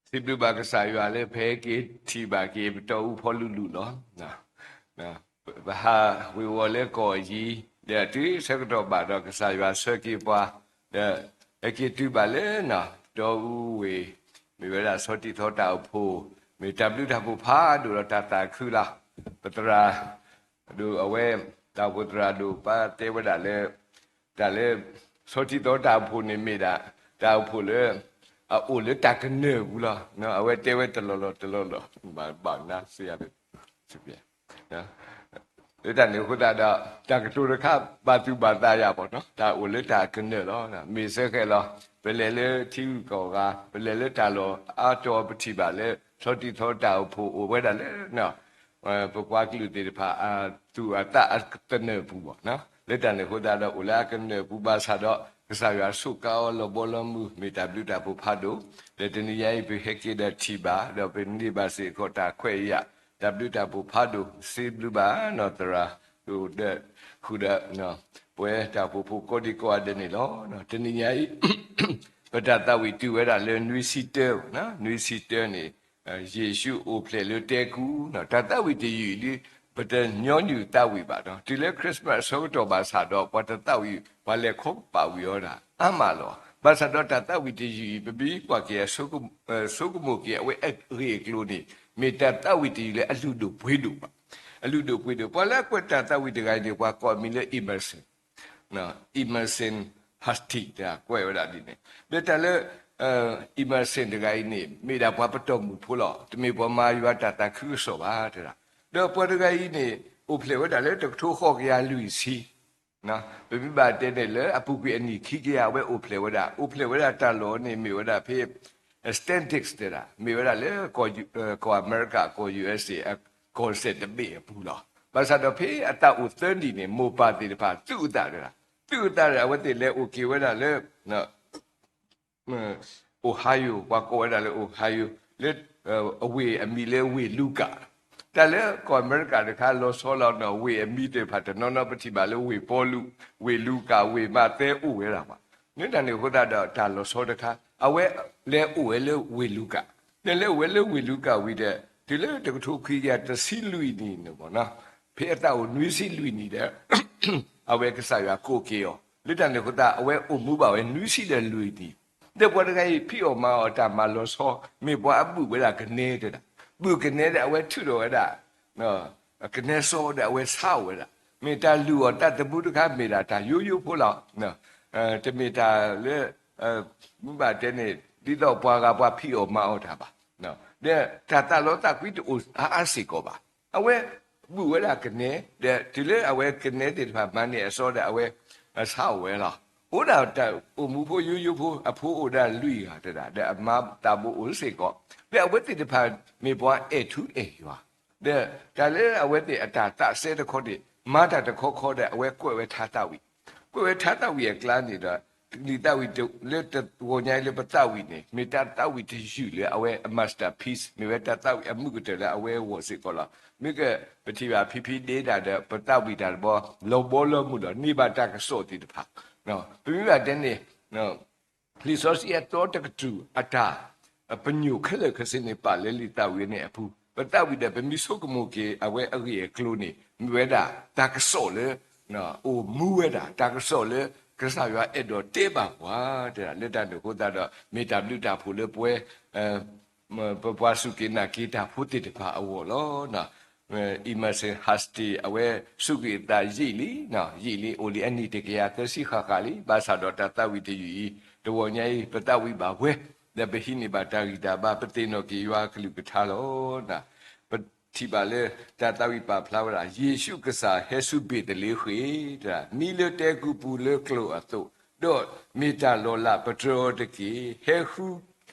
စံးဘျုးဘၣ်ကစၢ်ယွၤလၢပဟဲက့ၤထံၣ်ဘၣ်က့ၤပတီၢ်အူဖီလူၢ်လူၢ်လီၤ. ပဟးဝ့ၤဝီၤလၢကီၢ်အယံၤ, ဒီးတုၤဆၢကတီၢ်ဘၣ်ဒီးကစၢ်ယွၤဆှၢက့ၤပှၤ, ဒီးဟဲက့ၤတုၤဘၣ်လၢ ပတီၢ်အူဝ့ၢ်, မ့ၢ်ဝဲဒၣ်ဆီထံသီတၢ်အိၣ်ဖှိၣ်, မ့ၢ်တၢ်ဘျုးတၢ်ဖှိၣ်ဖးဒိၣ်ဒီးတၢ်သးခုလီၤ. ပသရၣ် ဒိၣ်အဝဲ, တၢ်အိၣ်ဖှိၣ်သရၣ်ဒိၣ်ပၢ်တဲဝဲဒၣ်လၢ တၢ်လၢ ဆီထံသီတၢ်အိၣ်ဖှိၣ်န့ၣ်မ့ၢ်ဒၣ် တၢ်အိၣ်ဖှိၣ်လၢ အအိၣ်လၢတၢ်ကနၢၢ်ပူၤလီၤ. အဝဲတဲဝဲတလီၢ်လီၢ်တလီၢ်လီၢ်, ဘၣ်နါစ့ယၤ လၢတၢ်န့ၣ်အဃိသတးဒီး တၢ်ကတိၤတခါ ဘၣ်သူၣ်ဘၣ်သးယၤဘၣ်နီၤ, တၢ်အိၣ်လၢတၢ်ကနၢၢ်လီၤ. မ့ၢ်စ့ၢ်ကီးလီၤ, ပလဲၤလၢထံဂုၤကီၢ်ဂၤ, ပလဲၤလၢတၢ်လီၢ်အါတီၤ ပထံၣ်ဘၣ်လၢ ဆီထံသီတၢ်အိၣ်ဖှိၣ်အိၣ်ဝဲဒၣ်လၢ ပပှၤကလုာ်သ့ၣ်တဖၣ် အသူၣ်အသးအကနၢၢ်ပူၤဘၣ်နီၤ. လၢတၢ်န့ၣ်အဃိသတးဒီး အိၣ်လၢအကနၢၢ်ပူၤဘၣ်ဆၣ်ဒီး ကစၢ်ယွၤစူးကါအီၤလီၤဘီလီၤမုၢ် မ့ၢ်တၢ်ဘျုးတၢ်ဖှိၣ်ဖးဒိၣ်, ဒီးတနံၤညါအံၤ ပဟဲက့ၤဒီးထံၣ်ဘၣ် ဒီးပန့ၢ်ဘၣ်စ့ၢ်ကီးတၢ်ခွဲးယာ်, တၢ်ဘျုးတၢ်ဖှိၣ်ဖးဒိၣ်, စံးဘျုးဘၣ်နီၢ်သရၣ် ဒိၣ်ဒီး ဃုာ်ဒီး ပဝဲတၢ်အိၣ်ဖှိၣ်ဖိကိးဒံကိးဂၤဒဲးန့ၣ်လီၤ. တနံၤညါအံၤ ပတၢ်သးဝံၣ်တုၤဝဲဒၣ်လၢနွံဆံတၢ, နွံဆံတၢန့ၣ် ယ့ၣ်ၡူးအိၣ်ဖျဲၣ်လၢတဲကူ, တၢ်သးဝံၣ်တယုၢ်အံၤဒ် ပတညီနုၢ်သးဝံၣ်ဘၣ်နီၤ. တုၤလၢ Christmas အဆၢကတီၢ်ဘၣ်ဆၣ်ဒီး ပှၤတသးဝံၣ် ပှၤလဲၤခီကပာ်ဝံၤအီၤဒၣ် အါမးလီၤ. ဘၣ်ဆၣ်ဒီးတၢ်သးဝံၣ်တယုၢ်အံၤ ပမ့ၢ်ကွၢ်က့ၤ ဆိကမိၣ်က့ၤ အဝဲအဂ့ၢ်အကျိၤန့ၣ် မ့ၢ်တၢ်သးဝံၣ်တယုၢ်လၢအလုၢ်ဒိၣ်ပှ့ၤဒိၣ်ဘၣ်. အလုၢ်ဒိၣ်ပှ့ၤဒိၣ်, ပှၤလၢအကွဲးတၢ်သးဝံၣ်တဂၤအံၤန့ၣ် ပှၤကိးအမံၤလၢ Emerson, Emerson Hastings တၢ်ကွဲးဝဲဒၣ်ဒ်န့ၣ်, ဒီးတၢ်လၢ Emerson တဂၤအံၤန့ၣ် မ့ၢ်ဒၣ်ပှၤပတီၢ်မုၢ်ဖိလီၤ. တမ့ၢ်ပှၤမၤယွၤတၢ်သးခုကစီၣ်ဘၣ်တဲဒၣ်. ဒီးပှၤတဂၤအံၤန့ၣ် အိၣ်ဖျဲၣ်ဝဲဒၣ်လၢတကထိဃိးကယၤလွံၢ်ဆံ, ပမ့ၢ်ဘၣ်တဲန့ၣ်လၢအပူၤကွံာ်အနံၣ်ခံကယၤ အဝဲအိၣ်ဖျဲၣ်ဝဲဒၣ်, အိၣ်ဖျဲၣ်ဝဲဒၣ်တၢ်လီၢ်န့ၣ် မ့ၢ်ဝဲဒၣ်ဖဲ Statix တဲဒၣ်, မ့ၢ်ဝဲဒၣ်လၢ ကီၢ်အမဲရကၤ ကီၢ် ယူအက်စ့ၣ် အကီၢ်စဲၣ်တဘ့ၣ်အပူၤလီၤ. ဘၣ်ဆၣ်ဒီးဖဲအသးအိၣ်သၢနံၣ်န့ၣ် မိၢ်ပၢ်သ့ၣ်တဖၣ် သုးအသးတဲဒၣ်, သုးအသးဒီး အဝဲသ့ၣ်လဲၤအိၣ်က့ၤဝဲဒၣ်လၢ Ohio, ပှၤကိးဝဲဒၣ်လၢ Ohio, လၢ အဝ့ၢ်အမံၤလၢဝ့ၢ်လူကၣ်. တၢ်လၢကီၢ်အမဲရကၤတခါ လီၤဆီလီၤနီၤ ဝ့ၢ်အမံၤသ့ၣ်တဖၣ်တနီၤနီၤ ပထံၣ်ဘၣ်လၢဝ့ၢ်ပီလူး, ဝ့ၢ်လူကၣ်, ဝ့ၢ်မးသဲအိၣ်ဝဲဒၣ်ဘၣ်. လၢတၢ်န့ၣ်အဃိသတးဒီး တၢ်လီၤဆီတခါ အဝဲလဲၤအိၣ်ဝဲလၢဝ့ၢ်လူကၣ်, ဒီးလဲၤအိၣ်ဝဲလၢဝ့ၢ်လူကၣ်ဝံၤဒီး တုၤလၢတကထိခွံကယၤတဆံလွံၢ်နံၣ်န့ၣ်မ့ၢ်နီၤ, ဖဲအသးအိၣ်နွံဆံလွံၢ်နံၣ်ဒီး အဝဲကစၢ်ယွၤကိးက့ၤအီၤ, လၢတၢ်န့ၣ်အဃိသတး အဝဲအိၣ်မူဘၣ်ဝဲနွံဆံဒီးလွံၢ်နံၣ်, ဒီးပှၤတဂၤအံၤ ဖံးအီၣ်မၤအီၣ်တၢ်မၤလီၤဆီ မ့ၢ်ပှၤအဘုၣ်ဝဲဒၣ်ကနဲတဲဒၣ်, ဘုၣ်ကနဲဒီး အဝဲထုးထီၣ်ဝဲဒၣ် ကနဲစီဒီး အဝဲဆါအီၣ်ဝဲဒၣ်, မ့ၢ်တၢ်လုၢ်အီၣ်တၢ်သမူတခါ မ့ၢ်ဒၣ်တၢ်ယိယိဖိလီၤ. တမ့ၢ်တၢ်လၢ မ့ၢ်ဘၣ်တဲန့ၣ် ဒ်သိးပှၤဂၤပှၤဖံးအီၣ်မၤအီၣ်တၢ်ဘၣ်, ဒီးတၢ်သးလီသးကွံတအိၣ်အါအါစ့ၢ်ကီးဘၣ်. အဝဲဘုၣ်ဝဲဒၣ်ကနဲ, ဒီးတုၤလၢအဝဲကနဲသ့ၣ်တဖၣ်မၤန့ၢ်အစီဒီး အဝဲဆါအီၣ်ဝဲလီၤ. အိၣ်ဒၣ်တၢ်အိၣ်မူဖိယိယိဖိ အဖိအိၣ်ဒၣ်လွံၢ်ဂၤတဲဒၣ်, ဒီးအမါသးဘိအိၣ်စ့ၢ်ကီး, ဒီးအဝဲသ့ၣ်တဖၣ်မ့ၢ်ပှၤအဲၣ်ထူအဲၣ်ယွၤ, ဒီးတၢ်လၢအဝဲသ့ၣ်အတၢ်သးစဲတခီန့ၣ် မၤတၢ်တခီခီဒီး အဝဲကွဲးဝဲထါသးဝံၣ်, ကွဲးဝဲထါသးဝံၣ်အကျါန့ၣ်ဒီး လံာ်သးဝံၣ်လၢတဂီၤညါအံၤလၢပသးဝံၣ်န့ၣ် မ့ၢ်တၢ်သးဝံၣ်တယုၢ်လၢအဝဲအ masterpiece မ့ၢ်ဝဲတၢ်သးဝံၣ်အမုာ်ကတၢၢ်လၢအဝဲအဂီၢ်စ့ၢ်ကီးလီၤ. မ့ၢ်ကပထံၣ်ဘၣ်ဖံဖံဒ့ဒၣ်ဒီး ပသးဝံၣ်တၢ်တဘီ လီၤဘီလီၤမုၢ်ဒီး န့ၢ်ဘၣ်တၢ်ကစီၣ်သ့ၣ်တဖၣ်, ပမ့ၢ်ဘၣ်တဲန့ၣ် လံာ်စီဆှံအသီတကတြူၢ်အတၢ်ပညိၣ်ခဲလၢာ်ခဲဆ့န့ၣ် ပာ်လၢလံာ်သးဝံၣ်န့ၣ်အပူၤ, ပသးဝံၣ်ဒီး ပမ့ၢ်ဆိကမိၣ်က့ၤအဝဲအဂ့ၢ်အကျိၤန့ၣ် မ့ၢ်ဝဲဒၣ်တၢ်ကစီၣ်လၢ အိၣ်မူဝဲဒၣ် တၢ်ကစီၣ်လၢ ကစၢ်ယွၤအဲၣ်ဒိးတဲဘၣ်ပှၤတဲဒၣ်. လၢတၢ်န့ၣ်အဃိသတးဒီး မ့ၢ်တၢ်ဘျုးတၢ်ဖှိၣ်လၢပဝဲ ပပှၤစူၢ်က့ၤနာ်က့ၤတၢ်ဖိသ့ၣ်တဖၣ်အဂီၢ်လီၤ. Emerson Hastings အဝဲစူးကွံာ်အသးယံာ်လံ, ယံာ်လံ အိၣ်လံအနံၣ်တကယၤသၢဆံဃၣ်ဃၣ်လံ. ဘၣ်ဆၣ်ဒီးတၢ်သးဝံၣ်တယုၢ်အံၤ တဂီၤညါအံၤ ပသးဝံၣ်ဘၣ်ဝဲ, ဒီးပဟံးန့ၢ်ဘၣ်တၢ်ဂံၢ်တၢ်ဘါ, ပသ့ၣ်နီၣ်က့ၤယွၤအကလုၢ်ကထါလီၤ. ပထံၣ်ဘၣ်လၢ တၢ်သးဝံၣ်ပာ်ဖျါဝဲဒၣ် ယ့ၣ်ၡူးကစၢ်ဟဲဆူဘ့းသလ့ဃ့ၣ်, မံလၢတဲကူပူၤလၢကျိာ်အသိး, ဒီးမ့ၢ်တၢ်လီၤလးပတြၢၤအီၤတက့ၢ်. ဟဲဃု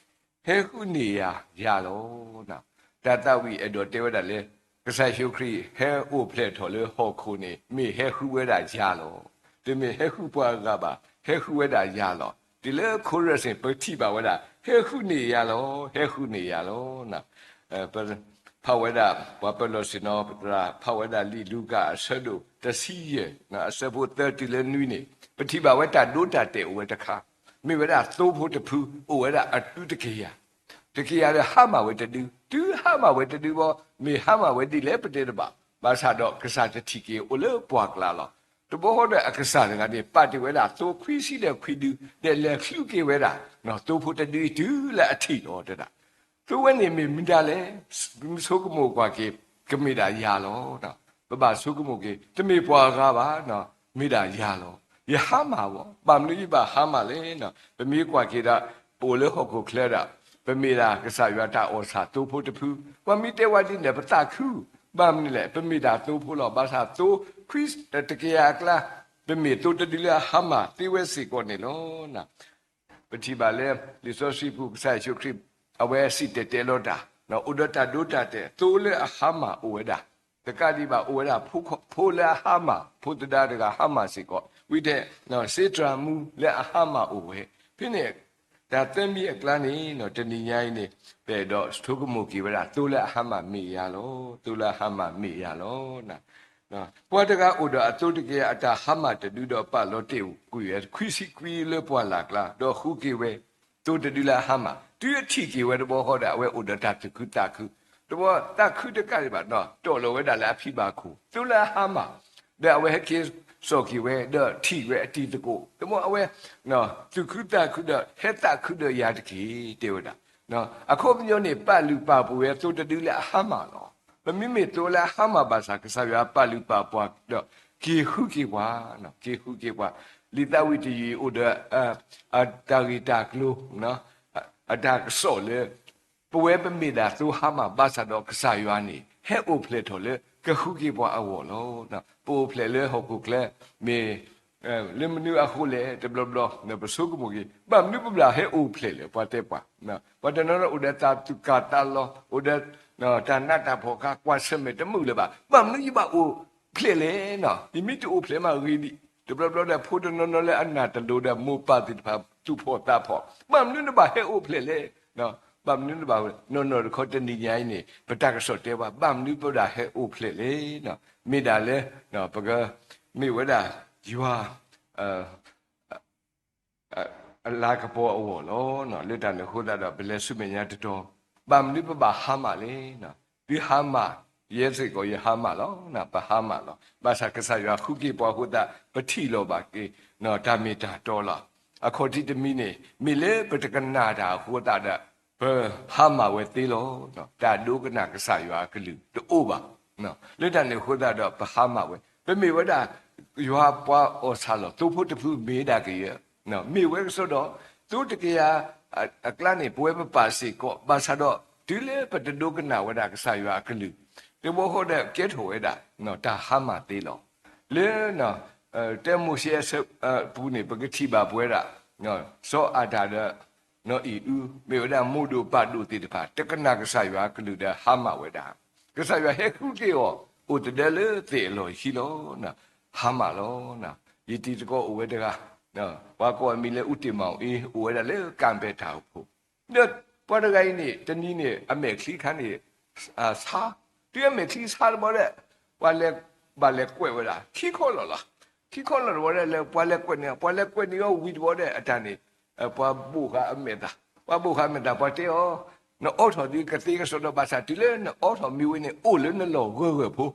ဟဲဃုန့ၢ်ယၤယၤလီၤ. တၢ်သးဝံၣ်အဲၣ်ဒိးတဲဝဲဒၣ်လၢ ကစၢ်ယ့ၣ်ၡူးခရံာ်ဟဲအိၣ်ဖျဲၣ်ထီၣ်လၢဟီၣ်ခိၣ်န့ၣ် မ့ၢ်ဟဲဃုဝဲဒၣ်ယၤလီၤ. တမ့ၢ်ဟဲဃုပှၤဂၤဘၣ်, ဟဲဃုဝဲဒၣ်ယၤလီၤ. တုၤလၢ chorus န့ၣ် ပထံၣ်ဘၣ်ဝဲဒၣ် ဟဲဃုန့ၢ်ယၤလီၤ, ဟဲဃုန့ၢ်ယၤလီၤ. ဖးဝဲဒၣ် ပှၤပၢၤလီၢ်ဆ့ၣ်နီၤ ပသရၣ်ဖးဝဲဒၣ်လံာ်လူၤကၣ်အဆၢဒိၣ်တဆံယဲၢ် အဆၢဖိသၢတုၤလၢနွံန့ၣ် ပထံၣ်ဘၣ်ဝဲတၢ်ဒိတၢ်တဲာ်အိၣ်ဝဲတခါ, မ့ၢ်ဝဲဒၣ်သိဖိတဖု အိၣ်ဝဲဒၣ်အတုတကယၤ, တကယၤဒီးဟါမၢ်ဝဲတဒု, တုၤဟါမၢ်ဝဲတဒုဘီ, မ့ၢ်ဟါမၢ်ဝဲဒ်လဲၣ်ပတဲတဘၣ်, ဘၣ်ဆၣ်ဒီးကစၢ်တထံၣ်က့ၤအိၣ်လၢပှၢ်ကျါလီၤ. တဘျီဃီဒီးအကစၢ်တဂၤန့ၣ် ပာ်တ့ၢ်ဝဲဒၣ်သိခွံဆံဒီးခွံဒု, ဒီးလဲၤချုးက့ၤဝဲဒၣ် သိဖိတဒုအံၤတုၤလၢအထံၣ်လီၤတဲဒၣ်. သိဝဲန့ၣ်မ့ၢ်မတၤလဲၣ်, ဆိကမိၣ်ကွၢ်က့ၤ, ကမ့ၢ်ဒၣ်ယၤလီၤ. ပဘၣ်ဆိကမိၣ်က့ၤ တမ့ၢ်ပှၤဂၤဘၣ်, မ့ၢ်ဒၣ်ယၤလီၤ. ယဟါမၢ်ဘၣ်, ဘၣ်မနုၤယဘၣ်ဟါမၢ်လဲၣ်. ပမ့ၢ်ကွၢ်က့ၤဒီး ပအိၣ်လၢဟီၣ်ခိၣ်ချၢဒီး ပမ့ၢ်ဒၣ်ကစၢ်ယွၤတၢ်အီၣ်ဆၣ်သိဖိတဖု, ပှၤမ့ၢ်တဲဝဲဒ်န့ၣ် ပသးခု, ဘၣ်မနုၤလဲၣ်, ပမ့ၢ်ဒၣ်သိဖိလီၤ. ဘၣ်ဆၣ်သိခွံတကယၤအကျါ, ပမ့ၢ်သိတဒုလၢအဟါမၢ်သ့ဝဲစ့ၢ်ကီးန့ၣ်လီၤ. ပထံၣ်ဘၣ်လၢ လံာ်စီဆှံပူၤ ကစၢ်ယ့ၣ်ၡူးခရံာ် အဝဲစံၣ်တဲၤတဲလီၤတၢ်, အိၣ်ဒီးတၢ်ဒိတၢ်တဲာ် သိလၢအဟါမၢ်အိၣ်ဝဲဒၣ်, တကးဒံးဘၣ်အိၣ်ဝဲဒၣ် ဖိလၢအဟါမၢ်, ဖိသဒါတဂၤဟါမၢ်စ့ၢ်ကီး, ဝံၤဒီး စ့တြၢ်မူလၢအဟါမၢ်အိၣ်ဝဲ, ဖဲန့ၣ် တၢ်သၢမံၤအကျါန့ၣ် တနံၤညါအံၤန့ၣ် ပအဲၣ်ဒိးဆိကမိၣ်က့ၤဝဲဒၣ် သိလၢအဟါမၢ်မ့ၢ်ယၤလီၤ, သိလၢအဟါမၢ်မ့ၢ်ယၤလီၤ. ပှၤတဂၤအိၣ်ဒီးအသိတကယၤအတၢ်ဟါမၢ်တဒုဒီးပာ်လီၤတ့ၢ်ကွံာ်ဝဲခွံဆံခွံလၢပှၢ်လၢ်ကျါ, ဒီးဃုက့ၤဝဲ သိတဒုလၢအဟါမၢ်, တုၤအထံၣ်က့ၤဝဲတဘျီဃီဒီး အဝဲအိၣ်ဒီးတၢ်သူၣ်ခုသးခု, တဘျီသးခုတကးဒံးဘၣ် တီၢ်လီၤဝဲဒၣ်လၢအဖံဘၣ်ခိၣ်, သိလၢအဟါမၢ်, ဒီးအဝဲဟဲက့ၤစိာ်က့ၤဝဲ ဒီးထံၣ်ဝဲအတံၤသကိး, တဘျီအဝဲ သူၣ်ခုသးခုဒီး ဟဲသးခုဒီးယၤတက့ၢ် တဲဝဲဒၣ်. အခီပညီန့ၣ် ပာ်လုၢ်ပာ်ပှ့ၤဝဲသိတဒုလၢအဟါမၢ်လီၤ. ပမ့မ့ၢ်သိလၢအဟါမၢ်ဘၣ်ဆၣ် ကစၢ်ယွၤပာ်လုၢ်ပာ်ပှ့ၤဒီး က့ၤဃုက့ၤပှၤ, က့ၤဃုက့ၤပှၤ, လံာ်သးဝံၣ်တယုၢ်အံၤအိၣ်ဒီး အတၢ်ဂ့ၢ်တၢ်ကျိၤ အတၢ်ကစီၣ်လၢ ပဝဲပမ့ၢ်ဒၣ်သိဟါမၢ်ဘၣ်ဆၣ်ဒီး ကစၢ်ယွၤန့ၣ် ဟဲအိၣ်ဖျဲၣ်ထီၣ်လၢ ကဃုက့ၤပှၤအဂီၢ်လီၤ. ပအိၣ်ဖျဲၣ်လၢဟီၣ်ခိၣ်ချၢ မ့ၢ် လၢမနုၤအဃိလဲၣ် တဘျီဘျီ ပဆိကမိၣ်က့ၤ ဘၣ်မနုၤပဘၣ်ဟဲအိၣ်ဖျဲၣ်လဲၣ် ပှၤတဲပှၤ, ပှၤတနီၤနီၤအိၣ်ဒီးတၢ်သူၣ်ကၢ်သးလီၤ အိၣ်ဒီး တၢ်နးတၢ်ဖှီၣ်အခါ ကွၢ်ဆၢၣ်မဲာ်တမုာ်လၢၤဘၣ်, ဘၣ်မနုၤယဘၣ်အိၣ်ဖျဲၣ်လဲၣ်, ယမ့ၢ်တအိၣ်ဖျဲၣ်မးဂ့ၤဒံး, တဘျီဘျီဒီး ဖိတနီၤနီၤလၢအနၢ်တလိၤဒီး မိၢ်ပၢ်သ့ၣ်တဖၣ်သူၣ်ဖှီၣ်သးဖှီၣ်, ဘၣ်မနုၤနဘၣ်ဟဲအိၣ်ဖျဲၣ်လဲၣ်, ဘၣ်မနုၤနဘၣ် နီၢ်နီၢ်တခီတနံၤညါအံၤန့ၣ် ပတၢ်ကစီၣ်တဲဘၣ် ဘၣ်မနုၤပဒၣ်ဟဲအိၣ်ဖျဲၣ်လဲၣ်, မ့ၢ်ဒၣ်လၢ ပက မ့ၢ်ဝဲဒၣ် ယွၤ အလၤကပီၤအဂီၢ်လီၤ. လၢတၢ်န့ၣ်အဃိသတးဒီး ပလဲၤဆူမဲာ်ညါတတီၤ, ဘၣ်မနုၤပဘၣ်ဟါမၢ်လဲၣ်, သုဟါမၢ်, ယဲစ့ၢ်ကီးယဟါမၢ်လီၤ, ပဟါမၢ်လီၤ. ဘၣ်ဆၣ်ကစၢ်ယွၤဃုက့ၤပှၤအဃိသတး ပထံၣ်လီၤဘၣ်က့ၤ တၢ်မ့ၢ်တၢ်တီလီၤ. အခီၣ်ထံးတမံၤန့ၣ် မ့ၢ်လၢပတကနၣ်တၢ်အဃိသတးဒီး ပဟါမၢ်ဝဲသ့လီၤ. တၢ်ဒိကနၣ်ကစၢ်ယွၤအကလုၢ်တအိၣ်ဘၣ်. လၢတၢ်န့ၣ်အဃိသတးဒီး ပဟါမၢ်ဝဲ, ပမ့ၢ်ဝဲဒၣ် ယွၤပှၤအီၣ်ဆၣ်လီၤ သိဖိတဖုမ့ၢ်ဒၣ်ကယဲၢ်, မ့ၢ်ဝဲကစီဒီး သိတကယၤအကျါန့ၣ် ပဝဲပပာ်စ့ၢ်ကီး ဘၣ်ဆၣ်ဒီး တုၤလၢပတဒိကနၣ်ဝဲဒၣ်ကစၢ်ယွၤအကလုၢ် တဘျီဃီဒီးကဲထီၣ်ဝဲဒၣ် တၢ်ဟါမၢ်သ့လီၤ. လၢ တၢမိၤၡ့အပူၤန့ၣ် ပကထံၣ်ဘၣ်ပဝဲဒၣ် စီၤအၤဒၣ်ဒီး နီၢ်အံၤအု မ့ၢ်ဝဲဒၣ်မိၢ်ဒိၣ်ပၢ်ဒိၣ်သ့ၣ်တဖၣ် တကနၣ်ကစၢ်ယွၤအကလုၢ်ဒီးဟါမၢ်ဝဲဒၣ်, ကစၢ်ယွၤဟဲဃုက့ၤအီၤ အိၣ်သဒၢလၢသ့ၣ်အလီၢ်အခံလီၤ. ဟါမၢ်လီၤ. ယတံၤသကိးအိၣ်ဝဲတဂၤ, ပှၤကိးအမံၤလၢ အူတ့ၢ်မီၣ်အူအ့ အိၣ်ဝဲဒၣ်လၢကၣ်ပဲၣ်တၢ်အိၣ်ဖှိၣ်, ဒီးပှၤတဂၤအံၤန့ၣ် တနံၤန့ၣ် အမဲာ်ချံခါန့ၣ် ဆါ, တုၤအမဲာ်ချံဆါတဘျီဒီး ပှၤလဲၤ ဘၣ်လဲၤကွဲးဝဲဒၣ် ခံခီလီၤလီၤ. ခံခီလီၤတဘျီဒီး လၢပှၤလဲၤကွဲးန့ၣ် ပှၤလဲၤကွဲးန့ၢ်အီၤဝံၤတဘျီဒီး အတၢ်န့ၣ် ပှၤဘိၣ်ဃာ်အမဲာ်သၣ်, ပှၤဘိၣ်ဃာ်အမဲာ်သၣ် ပှၤတဲအီၤ, နအိးထီၣ်ဒ်ကသ့ကစီဒီ ဘၣ်ဆၣ်တုၤလၢနအိးထီၣ်မ့ၢ်ဝဲန့ၣ် အိၣ်လၢနလီၢ်ဂၢၢ်ဂၢၢ်ဖိ,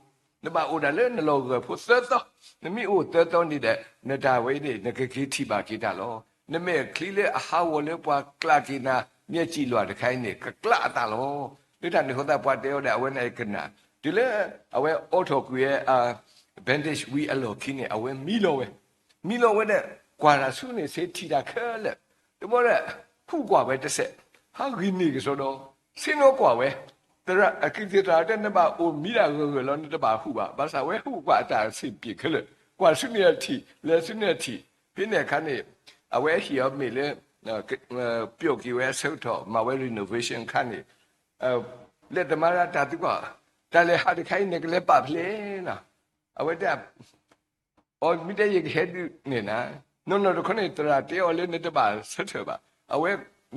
နဘၣ်အိၣ်ဒၣ်လၢနလီၢ်ဂၢၢ်ဖိသၢသီ, နမ့ၢ်အိၣ်သၢသီန့ၣ်ဒီး နတၢ်ဝဲအံၤန့ၣ် နကက့ၤထံၣ်ဘၣ်က့ၤတၢ်လီၤ. နမဲာ်ချံလၢအဟးဂီၤလၢပှၤကျးက့ၤနၤ မျက်စိလွှာ်တခါအံၤန့ၣ် ကကျးအသးလီၤ. လၢတၢ်န့ၣ်အဃိသတး ပှၤတဲအီၤဒီး အဝဲန့ၣ်ကနၣ်, တုၤလၢအဝဲအိးထီၣ်ကွံာ်ဝဲ bandage ဝံၤအလီၢ်ခံန့ၣ် အဝဲမံလီၤဝဲ, မံလီၤဝဲဒီး ကွၢ်တၢ်ဆူန့ၣ် ဆ့ထံၣ်တၢ်ခဲလၢာ်, တဘျီဒီး ဟူးကွၢ်ဝဲတစဲး, ဟးဂံၢ်န့ၢ်ကစီဒီ ဆ့ၣ်နီၤကွၢ်ဝဲ, ကသံၣ်သရၣ်တဲ နဘၣ်အိၣ်မံဒၣ်ဂၢၢ်ဂၢၢ်လီၤ နတဘၣ်ဟူးဘၣ်, ဘၣ်ဆၣ်ဝဲဟူးကွၢ်အတၢ်ဆ့ၣ်ပျ့ၣ်ခဲလၢာ်, ကွၢ်ဆူန့ၣ်အထံၣ် လဲၤဆူန့ၣ်အထံၣ်, ဖဲန့ၣ်အခါန့ၣ် အဝဲဟ့ၣ်အီၤမ့ၢ်လၢ ပျီၣ်က့ၤဝဲအဆၢကတီၢ် မၤဝဲ renovation အခါန့ၣ် လဲၤသမါဒၣ်တၢ်သံကွၢ်, တၢ်လဲၤဟးတခါအံၤ နကလဲၤပာ်ဖျဲးလီၤ. အဝဲတဲ အီၤမ့ၢ်တဲယကဟဲဒုးန့ၣ်နၤ, နီၢ်နီၢ်တခီန့ၣ် သရၣ်တဲအီၤလၢနတဘၣ်ဆၢထၢၣ်ဘၣ်, အဝဲ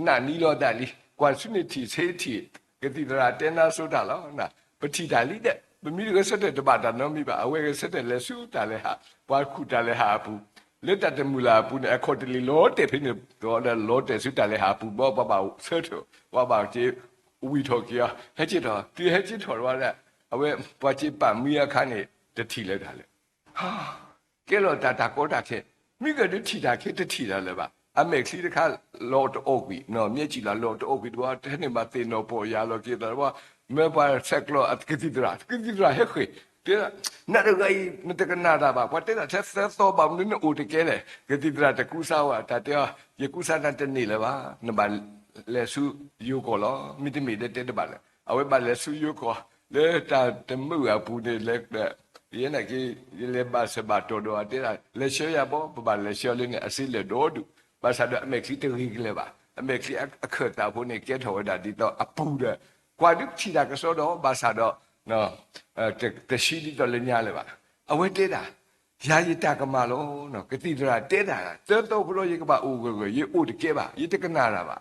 နာ်န့ၢ်လီၤတၢ်လံ, ကွၢ်ဆူန့ၣ်ထံၣ်ဆ့ထံၣ်, ကသံၣ်သရၣ်တဲနါစိၤတၢ်လီၤ, ပထံၣ်တၢ်လံဒီး ပမ့ၢ်တဂဲၤဆၢထၢၣ်တဘၣ်တၢ်နီတမံၤဘၣ်, အဝဲဂဲၤဆၢထၢၣ်လဲၤဆူတၢ်လဲၤဟး, ပှၤခူၣ်တၢ်လဲၤဟးအပူၤ လၢတၢ်တမုာ်လၢ်အပူၤန့ၣ် အခီၣ်တလံၤလီၤတဲာ်ဖဲန့ၣ်ဒီး လီၤတဲာ်ဆူတၢ်လဲၤဟးအပူၤဘီ ပှၤဘၣ်ဆၢထၢၣ် ပှၤဘၣ်က့ၤဝံၣ်ထီၣ်က့ၤအီၤ ဟဲက့ၤထီၣ် တုၤဟဲက့ၤထီၣ်ဝဲဒၣ် အဝဲပှၤက့ၤပာ်မံအခါန့ၣ် တထံၣ်လၢၤတၢ်လၢၤ ကဲလီၤတၢ်တၢ်ကီတၢ်ခဲ မ့ၢ်ကဒုးထံၣ်တၢ်ခဲတထံၣ်တၢ်လၢၤဘၣ်. အမဲာ်ချံတခါ လီၤတအီၣ်ကွံာ် မၠဲကံၣ်လီၤလီၤတအီၣ်ကွံာ်တဘျီ တဟဲန့ၣ်ဘၣ်သ့ၣ်နီၣ်ပီၢ်ယၤလီၤက့ၤသးတဘျီ မၢပှၤဆဲးကျိးအကသံၣ်သရၣ် ကသံၣ်သရၣ်ဟဲဃ့ၢ် တဲ နတဂၤအံၤ နတကနၣ်တၢ်ဘၣ် ပှၤတဲတၢ်ထဲသၢသီဘၣ်မနုၤနအိၣ်တကဲလဲၣ် ကသံၣ်သရၣ်တကူစါဝဲ တၢ်တဲအီၤ ယကူစါနၤတန့ၢ်လၢၤဘၣ် နဘၣ်လဲၤဆူယိၤကီၢ်လီၤ မ့တမ့ၢ်ဒ်တဲတဘၣ်လၢၤ အဝဲဘၣ်လဲၤဆူယိၤကီၢ် လၢတၢ်တမုာ်အပူၤန့ၣ် လဲၤ ယဲနာ်က့ ယလဲၤဘၣ်ဆၢဘၣ်တီၢ်ဒီးအတဲဒၣ် လဲၤဆှၢယၤဘီ ပဘၣ်လဲၤဆှၢလၢန့ၣ် အစ့လၢာ်ဒီဒူၣ် ဘၣ်ဆၣ်ဒီးအမဲာ်ချံတဂ့ၤကလၢၤဘၣ် အမဲာ်ချံအခၢၣ်သးဖိန့ၣ် ကဲထီၣ်ဝဲဒၣ်ဒ်သိးအပူၤဒီး ကွၢ်ဒုးထံၣ်တၢ်ကစီဒီး ဘၣ်ဆၣ်ဒီး တဆှံဒ်သိးလၢညါလၢၤဘၣ်. အဝဲတဲဒၣ် ယၤယတၢ်ကမၣ်လီၤ ကသံၣ်သရၣ်တဲတၢ် သၢသီဖိလီၤ ယကဘၣ်အိၣ်ဂၢၢ်ဂၢၢ် ယအိၣ်တကဲဘၣ် ယတကနၣ်တၢ်ဘၣ်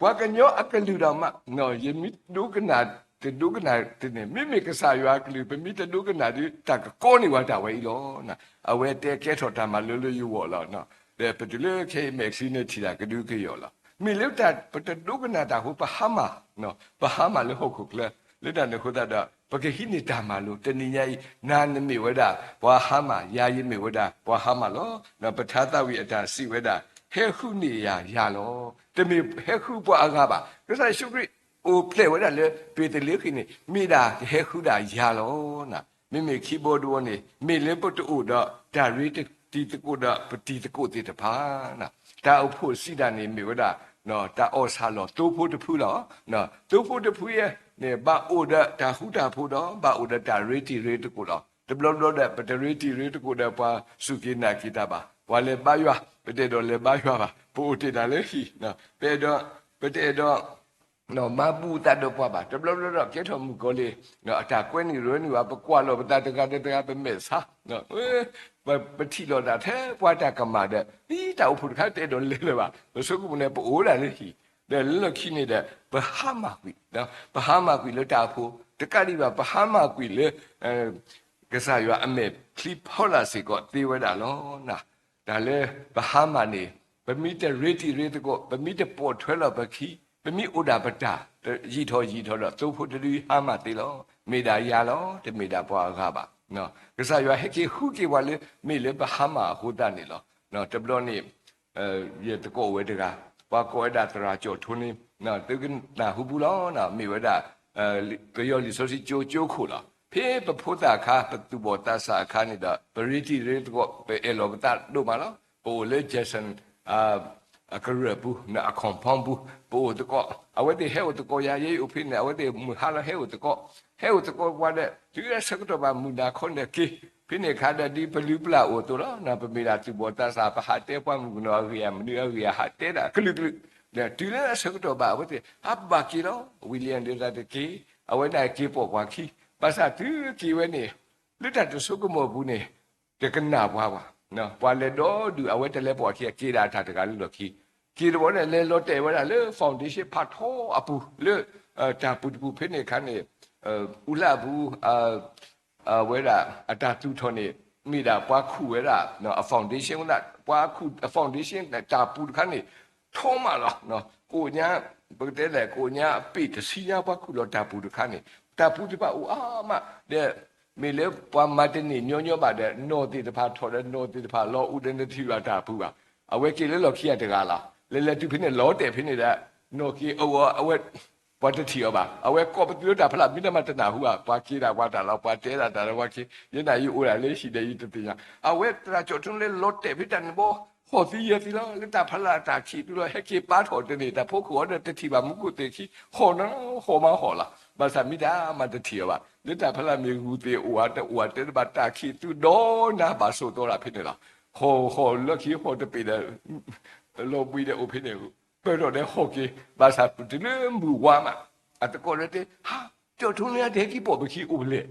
ပှၤကညီအကလုၢ်ဒီးမး ယမ့ၢ်ဒိကနၣ် တဒိကနၣ်တန့ၣ် မ့မ့ၢ်ကစၢ်ယွၤအကလုၢ် ပမ့ၢ်တဒိကနၣ်ဒီး တၢ်ကကီန့ၢ်ဝဲတၢ်ဝဲအံၤလီၤ. အဝဲတဲကဲထီၣ်တၢ်မၤလိလၢယဂီၢ်လီၤ. ဒီးပတုၤလၢခဲအံၤမဲာ်ချံန့ၣ်ထံၣ်တၢ်ကဒုကယီၢ်လီၤ. မ့ၢ်လၢတၢ်ပတဒိကနၣ်တၢ်ဖိ ပဟါမၢ် ပဟါမၢ်လၢဟီၣ်ခိၣ်ချၢ လၢတၢ်န့ၣ်အဃိသတးဒီး ပကဟံးန့ၢ်တၢ်မၤလိ တနံၤညါအံၤ နၤနမ့ၢ်ဝဲဒၣ် ပှၤဟါမၢ် ယၤယမ့ၢ်ဝဲဒၣ်ပှၤဟါမၢ်လီၤ. ပထါသးဝံၣ်အတၢ်စံးဝဲဒၣ် ဟဲဃုန့ၢ်ယၤယၤလီၤ. တမ့ၢ်ဟဲဃုပှၤအဂၤဘၣ်. ကစၢ်ယ့ၣ်ၡူးခရံာ်အိၣ်ဖျဲၣ်ဝဲဒၣ်လၢ ပ့းသလ့ဃံန့ၣ် မ့ၢ်ဒၣ်ကဟဲဃုဒၣ်ယၤလီၤ. မ့မ့ၢ်ခံဘီတဘီန့ၣ် မ့ၢ်လၢပတအိၣ်ဒီးတၢ်ရ့တံၤသကိးဒီးပတံၤသကိးသ့ၣ်တဖၣ် တၢ်အိၣ်ဖှိၣ်စံးတၢ်န့ၣ်မ့ၢ်ဝဲဒၣ် တၢ်အီၣ်ဆၣ်လီၤသိဖိတဖုလီၤ. သိဖိတဖုအံၤန့ၣ် ဘၣ်အိၣ်ဒီးတၢ်ဃူတၢ်ဖိးဒီး ဘၣ်အိၣ်ဒီးတၢ်ရ့တံၤရ့သကိးလီၤ. တဘျီဘျီဒီး ပတရ့တံၤရ့သကိးဒီးပှၤစူၢ်က့ၤနာ်က့ၤတၢ်ဘၣ်. ပှၤလဲၤဘါယွၤ ပတအဲၣ်ဒိးလဲၤဘါယွၤဘၣ်. ပအိၣ်တ့ၢ်တၢ်လၢဟံၣ် ပအဲၣ်ဒိး ပတအဲၣ်ဒိး မၤဘူၣ်သးဒီးပှၤဘၣ်. တဘျီဘျီဒီး ကဲထီၣ်မုၣ်ကီၤလံၢ် အတၢ်ကွဲနုာ်ရၢနုာ်ဘၣ်. ပကွၢ်လီၤပသးတဂၤဒီးတဂၤ ပမဲာ်ဆါ ပထံၣ်လိာ်သးထဲပှၤတၢ်ကမၣ်ဒီး အံၤတၢ်အိၣ်ဖှိၣ်တခါတအဲၣ်ဒိးလဲၤလၢၤဘၣ်. ပဆိကမိၣ်န့ၣ် ပအိၣ်ဒၣ်လၢဟံၣ် ဒီးလၢလီၢ်ခံန့ၣ်ဒီး ပဟါမၢ်ကွံာ် ပဟါမၢ်ကွံာ်လၢတၢ်အိၣ်ဖှိၣ် တကးဒံးဘၣ် ပဟါမၢ်ကွံာ်လၢ ကစၢ်ယွၤအမဲာ်ချံဖီလာ်စ့ၢ်ကီးသ့ဝဲဒၣ်လီၤ. တၢ်လၢပဟါမၢ်န့ၣ် ပမ့ၢ်တရ့တံၤရ့သကိး ပမ့ၢ်တပိာ်ထွဲလီၤပခံ ပမ့ၢ်အိၣ်ဒၣ်ပတၢ် ယံာ်ထီၣ်ယံာ်ထီၣ်ဒီး သိဖိတဒုဟါမၢ်သ့လီၤ. မ့ၢ်ဒၣ်ယၤလီၤ တမ့ၢ်ဒၣ်ပှၤအဂၤဘၣ်. ကစၢ်ယွၤဟဲက့ၤဃုက့ၤပှၤလၢ မ့ၢ်လၢပဟါမၢ်အဃိသတးန့ၣ်လီၤ. တဘျီန့ၣ် ယသကိးအိၣ်ဝဲတဂၤ ပှၤကိးဝဲဒၣ်သရၣ်ကၠီၣ်ထိန့ၣ် သုကနၢ်ဟူပူၤလီၤ. မ့ၢ်ဝဲဒၣ် ပယီၤလံာ်စီဆှံကၠိကၠိခိၣ်လီၤ. ဖဲပဖိသၣ်အခါ ပသူၣ်ဘီၣ်သးစၢ်အခါန့ၣ်ဒီး ပရ့တံၤရ့သကိး ပအဲၣ်လီၤပသးဒိၣ်မးလီၤ. ပအိၣ်လၢ Jackson အကရၢၢ်ပူၤ အ compound ပူၤ ပအိၣ်သကိး အဝဲသ့ၣ်ဟဲအိၣ်သကိးယၤ ယဲယအိၣ်ဖဲန့ၣ် အဝဲသ့ၣ်မုၢ်ဟါလီၤဟဲအိၣ်သကိး ဟဲအိၣ်သကိးပှၤဒီး တုၤလၢအဆၢကတီၢ်ဘၣ်မုၢ်နၤခီန့ၣ်က့ၤ ဖဲန့ၣ်အခါဒီး ဒ်ပလုၢ်ပလၢ်အိၣ်အသိးလီၤ. ပမ့ၢ်ဒၣ်သူၣ်ဘီၣ်သးစၢ် ပဟးတဲပှၤမုၣ်ကနီၤအဂ့ၢ်ဧါ မနုၤအဂ့ၢ်ဧါ ဟးတဲဒၣ်ကလုာ်ကလုာ် တုၤလၢအဆၢကတီၢ်ဘၣ် အဝဲသ့ၣ် အါပဘၣ်က့ၤလီၤ ဝံၤလံန့ၣ်တက့ၤ အဝဲဒၣ်က့ၤပိာ်ပှၤခံ ဘၣ်ဆၣ်တုၤက့ၤဝဲန့ၣ် လၢတၢ်တဆိကမိၣ်အပူၤန့ၣ် တကနၣ်ပှၤဘၣ်. ပှၤလဲၤဒီဒူၣ် အဝဲတလဲၤပိာ်အခံ အက့ၤဒၣ်တၢ်တဂၤလၢလီၢ်ခံ က့ၤတဘျီန့ၣ် လဲၤလီၤတဲာ်ဝဲဒၣ်လၢ foundation ဖးထီအပူၤ လၢ တၢ်ပူၤတပူၤဖဲန့ၣ်အခါန့ၣ် အူလၣ်ပူၤ အဝဲဒၣ် အတၢ်သူၣ်ထီၣ်န့ၣ် မ့ၢ်ဒၣ်ပှၤခူၣ်ဝဲဒၣ် အ foundation ဝဲဒၣ် ပှၤခူၣ် အ foundation တၢ်ပူၤတခါန့ၣ် ထီမးလီၤ. ကိးညါ ပကတဲလဲၣ် ကိးညါအပ့ၢ်တဆံညါ ပှၤခူၣ်လီၤတၢ်ပူၤတခါန့ၣ် တၢ်ပူၤတဖၣ်အိၣ်အါမး ဒီး မ့ၢ်လၢပှၤမၤတန့ၢ်ညီညီဘၣ်ဒီး နီၣ်သ့ၣ်တဖၣ်ထီၣ်ဒီး နီၣ်သ့ၣ်တဖၣ်လီၤ အိၣ်ဒီးနတထံၣ်ဘၣ်တၢ်ပူၤဘၣ်. အဝဲက့ၤလၢလီၢ်ခံဂၤတဂၤလီၤ. လဲၤလဲၤတုၤဖဲန့ၣ် လီၤတဲာ်ဖဲန့ၣ်ဒီး နီၣ်က့ၤအဂီၢ် အဝဲ ပှၤတထံၣ်အီၤဘၣ်. အဝဲကိးပသူလၢတၢ်ဖီလာ် မ့တမ့ၢ်တနၢ်ဟူဘၣ်. ပှၤက့ၤဒၣ်ပှၤတၢ်လီၤ ပှၤတဲဒၣ်တၢ်လီၤ ပှၤက့ၤ ယဲဒၣ်ယအိၣ်ဒၣ်လၢဟံၣ်ဒီးယတသ့ၣ်ညါ. အဝဲသရၣ်ကၠီၣ်ထူန့ၣ် လီၤတဲာ်ဖဲတၢ်န့ၣ်ဘီ ဟီၣ်သံယဲၢ်သံလီၤ လၢတၢ်ဖီလာ်တၢ်ခံးသူလီၤ ဟဲက့ၤပာ်ထီၣ်တန့ၢ် တၢ်ဖိခိၣ်အီၤဒီးတထံၣ်ဘၣ်မူခိၣ်သ့ၣ်ခံ ဟီၣ်နီၤဟီၣ်မးဟီၣ်လီၤ. ဘၣ်ဆၣ်မ့ၢ်တၢ်မၤတထံၣ်အီၤဘၣ် လၢတၢ်ဖီလာ်မ့ၢ်ဂုၢ်သ့ၣ်အိၣ်ဧါတအိၣ်ဧါတဲတဘၣ် တၢ်ခံးသူဒီနၤဘၣ်ဆိးသီတၢ်ဖဲန့ၣ်လီၤ. ဟီၣ်ဟီၣ်လၢခံဟီၣ်တပ့ၤဒီး လီၤဘှံးဒီးအိၣ်ဖဲန့ၣ် ပၢၢ်ထီၣ်ဒီးဟီၣ်က့ၤ ဘၣ်ဆၣ်တုၤလၢမုၢ်ဝါမး အသကိးဒီးတဲ ဟါ ကၠီၣ်ထူန့ၣ် တဟဲက့ၤပိာ်ပခံအိၣ်ဖဲလဲၣ်.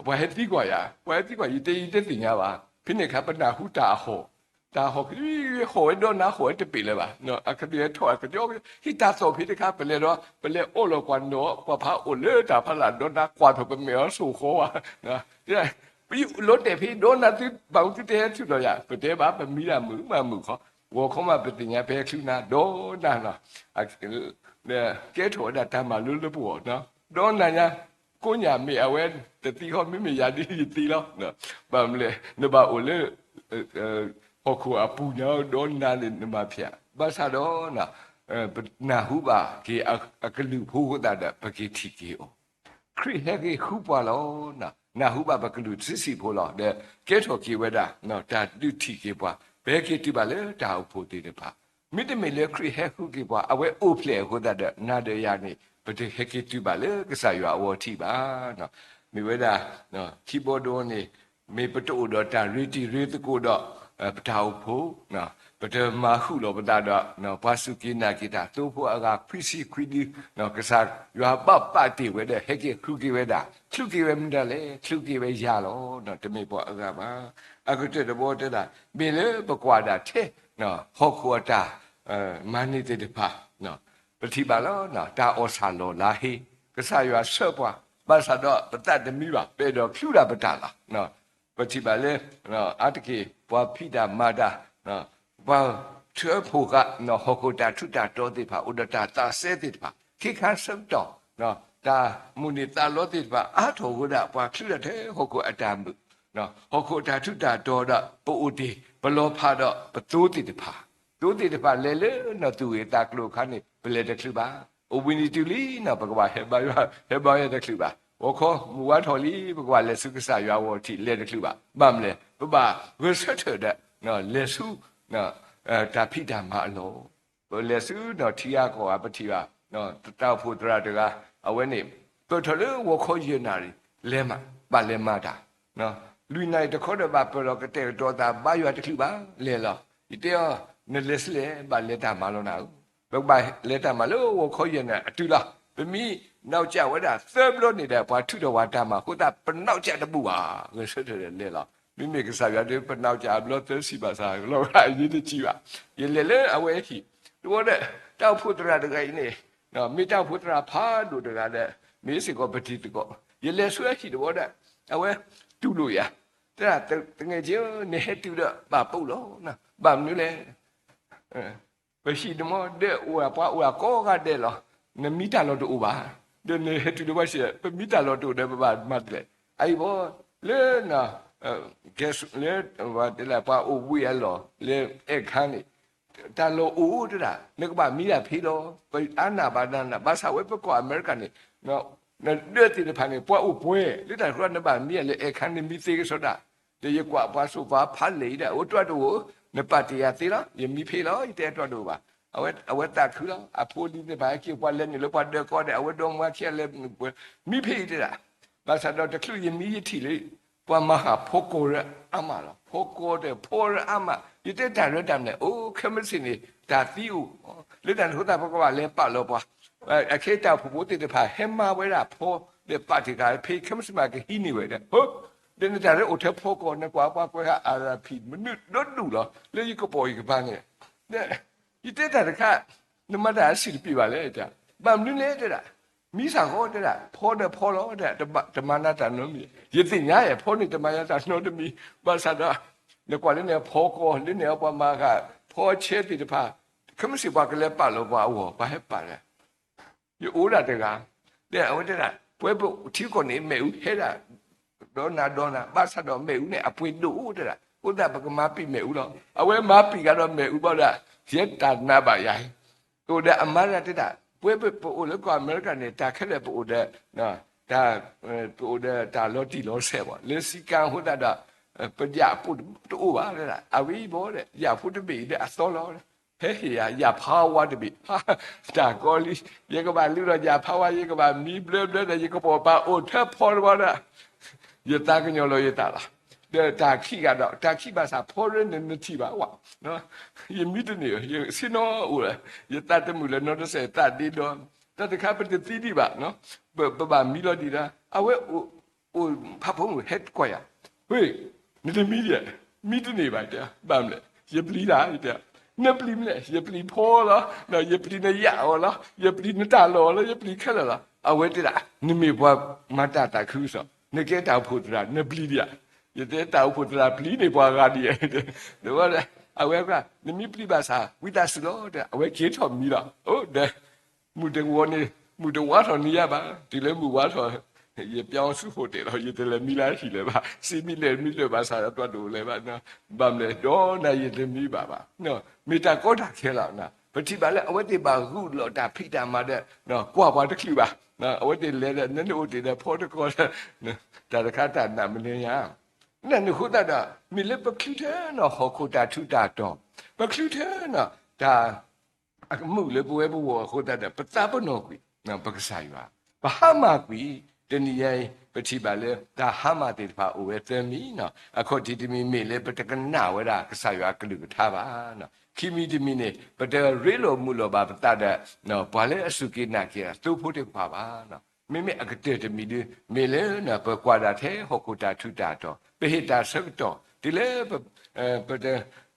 ပှၤဟဲသံကွၢ်ယၤ ပှၤဟဲသံကွၢ် ယတဲယတသ့ၣ်ညါဘၣ်. ဖဲန့ၣ်အခါ ပနၢ်ဟူတၢ်အဟီၣ် တၢ်ဟီၣ်က ဟီၣ်ဝဲဒီနၤဟီၣ်ဝဲတပ့ၤလၢၤဘၣ်. အကဒုးဟဲထီၣ်အကညီ ဟံၣ်တၢ်သီၣ်ဖဲတခါ ပလဲၤဒီး ပလဲၤအိၣ်လီၤကွၢ်နီၣ် ပှၤဖးအိၣ်လၢတၢ်ဖီလာ်ဒီနၤ ကွၢ်ထီၣ်ပမဲာ်အီၤဆိၣ်ဃီဘၣ်. ပလီၤတဲာ်ဖဲဒိးနၤသုဘၣ်မူသုတဲဟဲထုးလီၤယၤ, ပတဲဘၣ် ပမံဒၣ်မုာ်မးမုာ်ခီ, ဂီၤခီမးပသ့ၣ်ညါဖဲချုးနၤဒိးနၤနီၤ, ကဲထီၣ်ဝဲဒၣ်တၢ်မၤလိလၢပဂီၢ်နီၤ, ဒိးနၤညါ, ကိးညၣ်မ့ၢ်အဝဲတသံဃီ မ့မ့ၢ်ယၤဒ်ယသံလီၤ, ဘၣ်မနုၤလဲၣ် နဘၣ်အိၣ်လၢ ဟီၣ်ခိၣ်အပူၤညါ ဒိးနၤန့ၣ် နဘၣ်ဖျါ, ဘၣ်ဆၣ်ဒီး ပနၢ်ဟူဘၣ်က့ၤအကလုၢ်ဖိအဃိသတးဒီး ပက့ၤထံၣ်က့ၤအီၤ ခရံာ်ဟဲက့ၤဃုပှၤလီၤ. နၢ်ဟူဘၣ်ပကလုၢ်တဆံးဆံးဖိလီၤ. ဒီးကဲထီၣ်က့ၤဝဲဒၣ် တၢ်ဒုးထံၣ်က့ၤပှၤ, ပဟဲက့ၤတုၤဘၣ်လၢတၢ်အိၣ်ဖှိၣ်သ့ၣ်တဖၣ်, မ့တမ့ၢ်လၢခရံာ်ဟဲဃုက့ၤပှၤ အဝဲအိၣ်ဖျဲၣ်အဃိသတးဒီး နၤဒီးယၤန့ၣ် ပတဟဲက့ၤတုၤဘၣ်လၢကစၢ်ယွၤအဝီၤထံးဘၣ်. မ့ၢ်ဝဲဒၣ် ခံဘီဒိန့ၣ် မ့ၢ်ပတအိၣ်ဒီးတၢ်ရ့တံၤရ့သကိးဒီး ပတၢ်အိၣ်ဖှိၣ်, ပတမၤဃုာ်လီၤပသးဒီး ပှၤစူၢ်က့ၤနာ်က့ၤတၢ်သိဖိအဂၤခွံဆံခွံဒု, ကစၢ်ယွၤဘၣ်ပာ်တ့ၢ်ဝဲဒီး ဟဲက့ၤဃုက့ၤဝဲဒၣ်, ချုးက့ၤဝဲမနုၤလဲၣ်, ချုးက့ၤဝဲယၤလီၤ. တမ့ၢ်ပှၤအဂၤဘၣ်. အကတၢၢ်တဘီတဲဒၣ် မ့ၢ်လၢပကွၢ်ဒၣ်ထဲ ဟီၣ်ခိၣ်အတၢ် မၤန့ၢ်သ့ၣ်တဖၣ် ပထံၣ်ဘၣ်လီၤ. တၢ်အီၣ်ဆၣ်လီၢ်လါဟ့, ကစၢ်ယွၤဆှၢပှၤ, ဘၣ်ဆၣ်ဒီးပသးတမံဘၣ်, ပအဲၣ်ဒိးချုးဒၣ်ပတၢ်လီၤ. ပထံၣ်ဘၣ်လၢ အါတက့ၢ် ပှၤဖံးတၢ်မၤတၢ်, ပှၤထၢဖှိၣ်ဃာ် ဟီၣ်ခိၣ်တၢ်ထူးတၢ်တီၤသ့ၣ်တဖၣ် အိၣ်ဒီးတၢ်သးစဲသ့ၣ်တဖၣ် ခ့ခါဆၢကတီၢ် တၢ်မိၣ်န့ၢ်သးလီသ့ၣ်တဖၣ် အါထီၣ်အဃိဒၣ် ပှၤချုးဒၣ်ထဲဟီၣ်ခိၣ်အတၢ်မုာ်, ဟီၣ်ခိၣ်အတၢ်ထူးတၢ်တီၤဒီး ပအိၣ်တ့ၢ် ပလီၤဖးဒီးပသိသ့ၣ်တဖၣ်, သိသ့ၣ်တဖၣ်လဲၤလၢနီၢ်သူၣ်ဂ့ၤသးကျိၤအခါန့ၣ် ပလဲၤတချုးဘၣ်. အိၣ်ဘှံးနံၤတုၤလံနီၤ ပကဘၣ်ဟဲဘါယွၤ ဟဲဘါယွၤတချုးဘၣ်. ဂီၤခီမုၢ်ဝါထီၣ်လံ ပကဘၣ်လဲၤဆူကစၢ်ယွၤအဂီၢ်ထံး လဲၤတချုးဘၣ်. ဘၣ်မနုၤလဲၣ် ပဘၣ်ဂဲၤဆၢထၢၣ်ဒီး လဲၤဆူ တၢ်ဖံးတၢ်မၤအလီၢ်, ပလဲၤဆူနီၢ်ထံဂၤကီၢ်ဂၤ ပထံၣ်ဘၣ် တၢ်အိၣ်ဖှိၣ်သရၣ်တဂၤ အဝဲန့ၣ် ပၢၢ်ထီၣ်လၢဂီၤခီယဲၢ်နၣ်ရံၣ် လဲၤမး ဘၣ်လဲၤမၤတၢ် လွံၢ်နၣ်ရံၣ်တခီဒီး ဘၣ်ပၢၢ်ထီၣ်ကတဲာ်ကတီၤသး ဘါယွၤတချုးဘၣ် လဲၤလီၤ. ယတဲအီၤ နလဲၤဆူလဲၣ် ဘၣ်လဲၤတၢ်မၤလီၤနၤဧၢ, ပကဘၣ်လဲၤတၢ်မၤလၢဂီၤခီယဲၢ်နၣ်ရံၣ်အတုၤလီၤ. ပမ့ၢ်နီၢ်ကၠၢ်ဝဲဒၣ်သၢဘျီန့ၣ်ဒီး ပှၤထုးထီၣ်ပှၤတၢ်မၤအဃိသတး ပနီၢ်ကၠၢ်တဘူၣ်ဘၣ်. ဂဲၤဆၢထၢၣ်ဒီးလဲၤလီၤ. မ့မ့ၢ်ကစၢ်ယွၤဒီး ပနီၢ်ကၠၢ်အဘျီသၢဆံဘၣ်ဆၣ် လီၤဂာ်အယ့ၢ်တစံးဘၣ်. ယလဲၤလၢအဝဲအဟံၣ် တဘျီဒီး တၢ်အိၣ်ဖှိၣ်သရၣ်တဂၤအံၤန့ၣ် မ့ၢ်တၢ်အိၣ်ဖှိၣ်သရၣ်ဖးဒိၣ်တဂၤဒီး မ့ၢ်စ့ၢ်ကီးပတံၤသကိး ယလဲၤဆူအဟံၣ်တဘျီဒီး အဝဲတူၢ်လိာ်ယၤ တဲဒၣ် သူငယ်ချင်းဧၢ နဟဲတုၤဒီးဘၣ်ပိာ်လီၤ. ဘၣ်မနုၤလဲၣ် ပဟံၣ်န့ၣ်မ့ၢ် ဒဲအိၣ်ပှၤအိၣ်ဒၣ်ကိးဂၤဒဲးလီၤ. နမံတၢ်လီၢ်တအိၣ်ဘၣ်. ဒီးနဟဲတုၤလၢပှၤစံး ပမံတၢ်လီၢ်တအိၣ်ဒီး ပဘၣ်မၤဒ်လဲၣ်. အအံၤဘီ လၢ လၢ ပှၤအိၣ်ဘှံးအလီၢ် လၢအဲၣ်ခါန့ၣ် တၢ်လီၢ်အိၣ်တဲဒၣ် နကဘၣ်မံဒၣ်ဖဲလီၤ. ပအါနၢ်ဘၣ်နၢ်နၢ် ဘၣ်ဆၣ်ဝဲပကီၢ်အမဲရကၤန့ၣ် နဒၢးသ့ၣ်တဖၣ်န့ၣ် ပှၤအိၣ်ပှဲၤ လၢတၢ်တခါ နဘၣ်မံဒၣ်လၢအဲၣ်ခါ နမံသ့ကစီဒၣ်. ဒီးယကွၢ်ပှၤစိာ်ပှၤဖးလဲၢ်အံၤဒၣ် အိၣ်တြီတအိၣ် နပာ်တ့ၢ်ယၤသ့လီၤ. ယမံဖဲလီၤ ယတဲတြီတအိၣ်ဘၣ်. အဝဲသးခုလီၤ. အဖိဒ်န့ၣ်တဖၣ်ဟဲက့ၤ ပှၤလဲၤနုာ်လၢပှၤဒၢးကီၢ်ဒီး အဝဲဒီမါခံဂၤလဲၤ မံဖဲအံၤတဲဒၣ်. ဘၣ်ဆၣ်ဒီးတချုးယမံယထံၣ်လၢ ပှၤမၤဃာ်ဖီကီၢ်ရၢအါမးလီၤ. ဖီကီၢ်ဒီးဖီရၢအါမး ယတဲတၢ်ရၢတၢ်မနုၤလဲၣ် အိၣ်ခဲမုၢ်ဆ့ၣ်န့ၣ် တၢ်သံအိၣ် လၢတၢ်န့ၣ်အဃိသတး ပကဘၣ်လဲၤပာ်လီၤပှၤ အခဲတၢ်အိၣ်ဖှိၣ်ဖိသ့ၣ်တဖၣ် ဟဲမၤဝဲဒၣ်ဖီဒီးပာ်တ့ၢ်ဃာ် ဖဲခဲမုၢ်ဆ့ၣ်မးကဟံးန့ၢ်ဝဲဒီး ဒီးနတၢ်ရၢအိၣ်ထဲဖီကီၢ် နကွၢ်ပှၤကွဲးဟးအါရၤဖံး မနုၤဒီဒူၣ်လီၤ လၢယကပိာ်ယကပၤန့ၣ် ယတဲတၢ်တခါ နမၤတၢ်အဆံးတပ့ၤဘၣ်လဲၣ် ဘၣ်မနုၤလဲၣ်တဲဒၣ် မံစ့ၢ်ကီးတဲဒၣ် ဖီဒီးဖီလီၤတဲဒၣ် တမၤနၤတၢ်နီတမံၤ ယသ့ၣ်ညါယဲ ဖီန့ၣ်တမၤယၤတၢ်နီတမံၤ ဘၣ်ဆၣ်ဒီး နကွၢ်လၢန့ၣ် ဖီကီၢ်လၢန့ၣ် ပှၤမၤဃာ် ဖီဆဲသ့ၣ်တဖၣ် ခဲမုၢ်ဆ့ၣ်ပှၤကလဲၤပာ်လီၤပှၤအဂီၢ် ပှၤဟဲပာ်လဲၣ် ယအိၣ်ဒၣ်တဂၤ ဒီးအဝဲတဲဒၣ် ပဝဲပထံကီၢ်န့ၣ် မ့ၣ်အူဟဲဒၣ် ဒီနၤဒီနၤ ဘၣ်ဆၣ်ဒီးမ့ၣ်အူန့ၣ် အပှ့ၤဒိၣ်အိၣ်တဲဒၣ် အဃိသတးပကမၤပံာ်မ့ၣ်အူလီၤ အဝဲမၤပံာ်ကဒီးမ့ၣ်အူဘၣ်ဒီး ယဲတၢ်နးဘၣ်ယၤ အိၣ်ဒီးအမါဒၣ်တဲဒၣ် ပဝဲပအိၣ်လၢကီၢ်အမဲရကၤန့ၣ် တၢ်ခဲလၢာ်ပအိၣ်ဒီး တၢ် ပအိၣ်ဒီးတၢ်လီၤတံၢ်လီၤဆဲးဘၣ် လၢစံကါအဃိသတးဒီး ပယၣ်ဖိတအိၣ်ဘၣ်တဲဒၣ် အဝဲအံၤဘၣ်ဒီး ယၣ်ဖိတဘ့ၣ်အံၤဒီးအသီလီၤ ဟဲဟ့ၣ်ယၤ ယၣ်ဖးဝါတဘ့ၣ် တၢ်ကီလံ ယကဘၣ်လုၢ်ဒီးယၣ်ဖးဝါ ယကဘၣ်မံဘျၢဘျၢဒီး ယကပိာ်ပာ်အိၣ်ထဲဖီတဘျီဒီး ယသးကညီၤလီၤယသးလီၤ ဒီးတၢ်ခံးဂၤဒီး တၢ်ခံးဘၣ်ဆၣ်ဖီရၢန့ၣ် နထံၣ်ဘၣ်ဝဲ ယမံတန့ၢ် ယဆ့ၣ်နီၤအိၣ်လၢ ယသးတမုာ်လၢၤနီတစဲး သးဒ့ဒီး တၢ်တခါပတသံဒံးဘၣ် ပဘၣ်မံလီၤဒံးဒီး အဝဲ အိၣ်ဖးဖိမုၣ်ဟဲကွၢ်ယၤ, ဝ့ၢ်, နတမံဒံးဧါ, မံတန့ၢ်ဘၣ်တဲ, ဘၣ်မနုၤလဲၣ်, ယပျံၤတၢ်, ယတဲ, နပျံၤမနုၤလဲၣ်, ယပျံၤဖီလီၤ, ယပျံၤနယၣ်အီၤလီၤ, ယပျံၤနတၢ်လီၢ်အီၤလီၤ, ယပျံၤခဲလၢာ်လီၤ. အဝဲတဲဒၣ်, နမ့ၢ်ပှၤမၤတၢ်သးခုကစီၣ်, နကဲတၢ်အိၣ်ဖှိၣ်သရၣ်, နပျံၤဒံးဧါ. ယတဲတၢ်အိၣ်ဖှိၣ်သရၣ်ပျံၤန့ၢ်ပှၤဂၤဒ်အံၤ, ဒီးအဝဲ, နမ့ၢ်ပျံၤဘၣ်ဆၣ် ဝံသးစူၤလီၤ, အဝဲက့ၤထီၣ်မံလီၤ. အိၣ်ဒီး မုၢ်တဂီၤန့ၣ် မုၢ်တဝါထီၣ်န့ၢ်ယၤဘၣ်, တုၤလၢမုၢ်ဝါထီၣ် ယပျီဆူဟိၣ်တဲာ်လီၤ, ယတလဲၤမံလၢဟံၣ်လၢၤဘၣ်, စံးမံလဲၣ်မံလၢၤဘၣ်ဆၣ်ဒီး ပှၤတအိၣ်လၢၤဘၣ်, ဘၣ်မနုၤလဲၣ် ဒီးနၤယတမံဘၣ်ဘၣ်. မ့ၢ်တၢ်ကီတၢ်ခဲလီၤ. ပထံၣ်ဘၣ်လၢအဝဲသ့ၣ်ဘၣ်ဂုာ်လီၤတၢ်ဖံးတၢ်မၤဒီး ကွၢ်ပှၤတချုးဘၣ်. အဝဲသ့ၣ်လဲၤဒီး နနအိၣ်တ့ၢ်ဒီးဖီတကီၢ်ဒီး တၢ်တခါတၢ်နးမနုၤညါ နနုၤအဃိသတးဒီး မ့ၢ်လၢပချုးထၢနီၤဟီၣ်ခိၣ်တၢ်ထူးတၢ်တီၤ, ပချုးထၢနီၤတၢ် အမုာ်လၢပဝဲပဂီၢ်အဃိသတးဒီး ပသးပ့ၤနီၣ်ကွံာ် ပကစၢ်ယွၤ, ပဟါမၢ်ကွံာ်. တနံၤညါအံၤ ပထံၣ်ဘၣ်လၢတၢ်ဟါမၢ်သ့ၣ်တဖၣ်အိၣ်ဝဲသၢမံၤနီၤ. အခီၣ်ထံးတမံၤမ့ၢ်လၢပတကနၣ်ဝဲဒၣ်ကစၢ်ယွၤအကလုၢ်ကထါဘၣ်. ခံမံၤတမံၤန့ၣ် ပတရ့လိာ်မုာ်လိာ်ဘၣ်ပသးဒီး ပှၤလၢအစူၢ်က့ၤနာ်က့ၤအသိဖိသ့ၣ်တဖၣ်ဘၣ်. မ့မ့ၢ်အကတၢၢ်တမံၤဒု မ့ၢ်လၢပကွၢ်ဒၣ်ထဲဟီၣ်ခိၣ်တၢ်ထူးတၢ်တီၤ, ပဟ့ၣ်တၢ်ဆၢကတီၢ် တုၤလၢ ပတ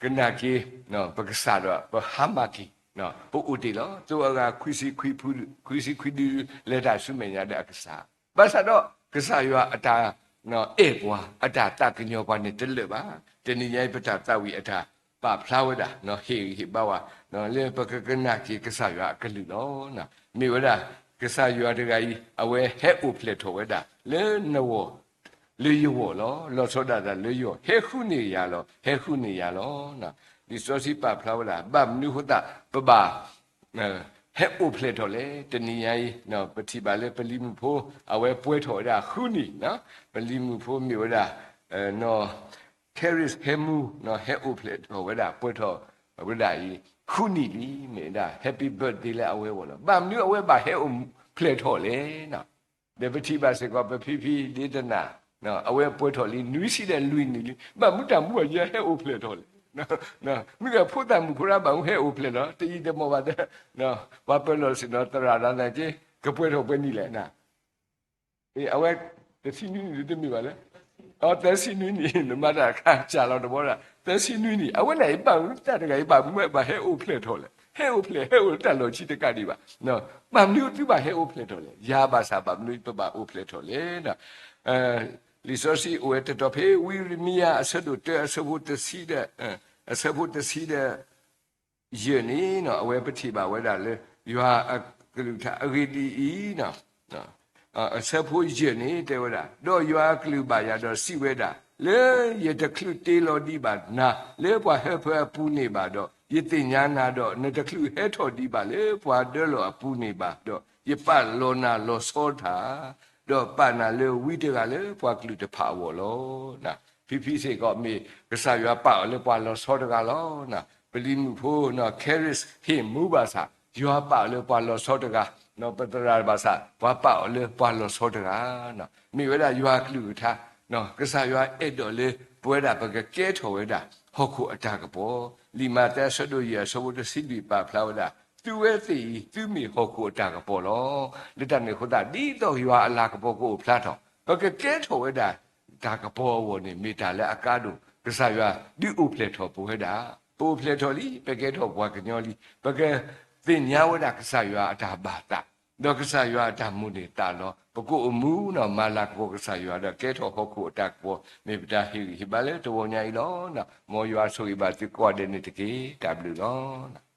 ကနၣ်က့ၤ ပကစၢ်ဒီး ပဟါမၢ်က့ၤ ပအိၣ်တ့ၢ်လီၤ. သိအဂၤခွံဆံခွံဒု လဲၤတၢ်ဆူမဲာ်ညါဒီးအကစၢ်, ဘၣ်ဆၣ်ဒီး ကစၢ်ယွၤအတၢ်အဲၣ်ပှၤ အတၢ်သးကညီၤပှၤန့ၣ်တလၢာ်ဘၣ်. တနံၤညါအံၤ ပတၢ်သးဝံၣ်အတၢ်ပာ်ဖျါဝဲဒၣ် ဟ့ၣ်ဂံၢ်ဟ့ၣ်ဘါဝဲ လၢပကကနၣ်က့ၤကစၢ်ယွၤအကလုၢ်လီၤ. မ့ၢ်ဝဲဒၣ် ကစၢ်ယွၤတဂၤအံၤ အဝဲဟဲအိၣ်ဖျဲၣ်ထီၣ်ဝဲဒၣ် လၢနဂီၢ် လၢယဂီၢ်လီၤ. လီၤဆီဒၣ်တၢ်လၢယဂီၢ် ဟဲဃုန့ၢ်ယၤလီၤ, ဟဲဃုန့ၢ်ယၤလီၤ. လံာ်စီဆှံပာ်ဖျါဝဲဒၣ် ဘၣ်မနုၤအဃိသတး ပဘၣ် ဟဲအိၣ်ဖျဲၣ်ထီၣ်လဲၣ်. တနံၤညါအံၤ ပထံၣ်ဘၣ်လၢပလံၤမုၣ်ဖိ အဝဲပှဲၤထီၣ်ဝဲဒၣ်ဃုနံၣ်, ပလံၤမုၣ်ဖိမ့ၢ်ဝဲဒၣ် နီၢ် Carrie ဟဲမူ ဟဲအိၣ်ဖျဲၣ်ထီၣ်ဝဲဒၣ် ပှဲၤထီၣ်ဝဲဒၣ်အံၤ ဃုနံၣ်လံ, မ့ၢ်ဝဲဒၣ် Happy Birthday လၢအဝဲအဂီၢ်လီၤ. ဘၣ်မနုၤအဝဲဘၣ်ဟဲအိၣ်ဖျဲၣ်ထီၣ်လဲၣ်. ဒီးပထံၣ်ဘၣ်စ့ၢ်ကီး ပဖံဖံဒ့တနၤ အဝဲပှဲၤထီၣ်လံနွံဆံဒီးလွံၢ်နံၣ်လံ, ဘၣ်မနုၤတၢ်မူအယဲဟဲအိၣ်ဖျဲၣ်ထီၣ်လဲၣ်. မ့ၢ်ဂ့ၤဖိသၣ်မုၣ်ဖိရၣ် ဘၣ်မနုၤဟဲအိၣ်ဖျဲၣ်ထီၣ် တယံာ်တမီၢ်ဘၣ်ဒီး ပှၤပၢၤလီၢ်ဆ့ၣ်နီၤသရၣ်ဒၣ်နၤက့ ကပှဲၤထီၣ်ပှဲၤနံၣ်လဲၣ်. အဝဲ တဆံနွံနံၣ်တမ့ၢ်ဘၣ်လဲၣ်, အသၢဆံနွံနံၣ် နမၤတၢ်ခါစၢ်လီၤတဘီဒၣ် သၢဆံနွံနံၣ် အဝဲန့ၣ်အံၤ ဘၣ်မနုၤတၢ်တဂၤအံၤ ဘၣ်မနုၤဘၣ်ဟဲအိၣ်ဖျဲၣ်ထီၣ်လဲၣ်, ဟဲအိၣ်ဖျဲၣ် ဟဲအိၣ်လၢတၢ်လီၢ်ခံတကးဒံးဘၣ်, ဘၣ်မနုၤသုဘၣ်ဟဲအိၣ်ဖျဲၣ်ထီၣ်လဲၣ်, ယၤဘၣ်ဆၣ်ဘၣ်မနုၤပဘၣ်အိၣ်ဖျဲၣ်ထီၣ်လဲၣ်. လံာ်စီဆှံအိၣ်ဝဲတတီၤဖဲ ဝံရမံယၤ အဆၢဒိၣ်တၢ အဆၢဖိတဆံဒီး အဆၢဖိတဆံဒီး ယဲၢ်န့ၣ် အဝဲပထံၣ်ဘၣ်ဝဲဒၣ်လၢ ယွၤအကလုၢ်ကထါအဂ့ၢ်ဒ်အံၤ, အဆၢဖိယဲၢ်န့ၣ်တဲဝဲဒၣ်, ဒီးယွၤအကလုၢ်ဘၣ်ယၤဒီးစံးဝဲဒၣ်, လၢယတချုးတ့လီၤဒံးဘၣ်နၤ လၢပှၤဟၢဖၢအပူၤန့ၣ်ဘၣ်ဒီး, ယသ့ၣ်ညါနၤဒီး နတချုးဟဲထီၣ်ဒံးဘၣ်လၢပှၤဒၢလီၢ်အပူၤန့ၣ်ဘၣ်ဒီး, ယပာ်လီၤနၤလီၤဆီတၢ် ဒီးပာ်နၤလၢဝံတဂၤလၢပှၤကလုာ်တဖၣ်အဂီၢ်လီၤ. ဖံဖံစ့ၢ်ကီးမ့ၢ်ကစၢ်ယွၤပာ်အီၤလၢပှၤလီၤဆီတဂၤလီၤ. ပလံၤမုၣ်ဖိ Carrie ဟ့ၣ်မူဘၣ်ဆၣ် ယွၤပာ်အီၤလၢပှၤလီၤဆီတဂၤ, ပသရၣ်ဘၣ်ဆၣ် ပှၤပာ်အီၤလၢပှၤလီၤဆီတဂၤ မ့ၢ်ဝဲဒၣ်ယွၤအကလုၢ်ကထါ, ကစၢ်ယွၤအဲၣ်ဒိးလၢပဝဲဒၣ်ပကကဲထီၣ်ဝဲဒၣ် ဟီၣ်ခိၣ်အတၢ်ကပီၤ, လံာ်မးသဲအဆၢဒိၣ်ယဲၢ်အဆၢဖိတဆံလွံၢ်ပာ်ဖျါဝဲဒၣ်, သုဝဲသ့ၣ်အံၤ သုမ့ၢ်ဟီၣ်ခိၣ်အတၢ်ကပီၤလီၤ. လၢတၢ်န့ၣ်အဃိသတး ဒ်သိးယွၤအလၤကပီၤကအိၣ်ဖျါထီၣ် ပကကဲထီၣ်ဝဲဒၣ် တၢ်ကပီၤအဂီၢ်န့ၣ် မ့ၢ်တၢ်လၢအကါဒိၣ် ကစၢ်ယွၤဒုးအိၣ်ဖျဲၣ်ထီၣ်ပဝဲဒၣ်, ပအိၣ်ဖျဲၣ်ထီၣ်လံ ပကဲထီၣ်ပှၤကညီလံ, ပကသ့ၣ်ညါဝဲဒၣ်ကစၢ်ယွၤအတၢ်ဘၣ်သး, ဒီးကစၢ်ယွၤအတၢ်မိၣ်န့ၢ်သးလီၤ, ပကအိၣ်မူနီၢ်မၤလၤကပီၤကစၢ်ယွၤဒီးကဲထီၣ်ဟီၣ်ခိၣ်အတၢ်ကပီၤ, မ့ၢ်ပတၢ်ဟ့ၣ်ဂံၢ်ဟ့ၣ်ဘါလၢတဂီၤညါအံၤလီၤ. မ်ယွၤဆိၣ်ဂ့ၤဘၣ်သုကိးဂၤဒဲးန့ၣ်တက့ၢ်. တၢ်ဘျုးလီၤ.